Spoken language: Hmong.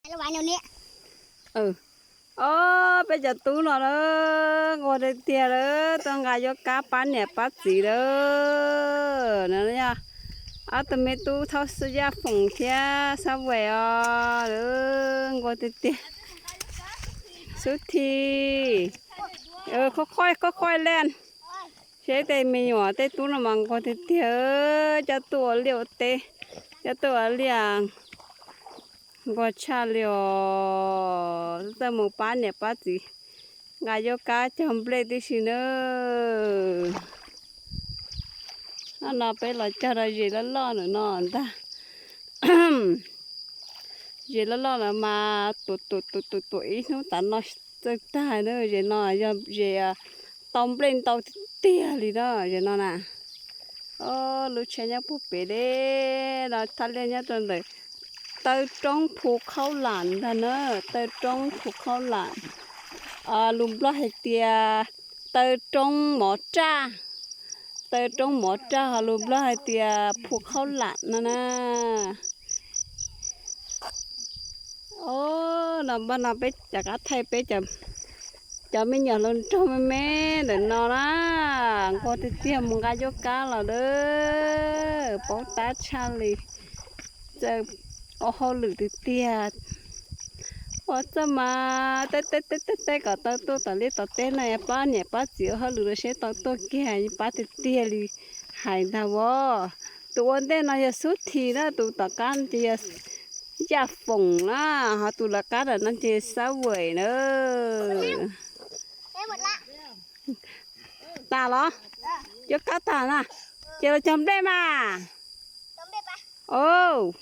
Os, peb cov tub no lawm, nquag tiag tiag lawm, tuaj nqa yuav kab pab niam pab txiv lawm. No yog ob tug me tub Thaub Xab Yaj Foom thiab Xab Vais os, nquag tiag tiag. Xub Thi, khob khob khob khob leej. Seb tej me nyuam tej tub no mas nquag tiag tiag, coj tuaj ua liaj ua teb, coj tuaj ua liaj nquag tshaj li os. Txawj mus pab niam pab txiv nqa yuav kab cog nplej tib si nawb. Hnub no peb los cog rau zes loj loj ntawm no ntag. Zes loj loj no mas tuam tuam tuam tuam ib hnub tav no txawj tag na. Zes no yog zes tau nplej ntau tiag tiag li na zes no na. Lub tsheb nyob puag pem deb no, thaj liaj nyob rau ntawm taw roob Phu Khaub Lam ntag na, taw roob Phu Khaub Lam. Lus Nplog hais tias taw roob Mov Raj, taw roob Mov Raj, ho lus Nplog hais tias Phu Khaub Lam no na. Os, no npaj no peb rov qab thaij peb cov me nyuam hluas nraug me me ntawm no na, nquag tiag tiag mus nqa cuab kab los lawm, paub tab tshaj li. Txawj ua hauj lwm tiag tiag. Ua txawj mas tej tej tej tej tej kom tau tuaj tom liaj tom teb no pab niam pab txiv ua hauj lwm los seb tau tuaj kiag pab tiag tiag li hais ntag as. Tus ua ntej no yog Xub Thi na, tus tom qab ces yog Yaj Foom na, ho tus lawv qab ntawm no ces Xab Vais na. Tas los? Cuab kab tas na, ces los cog nplej mas. Os,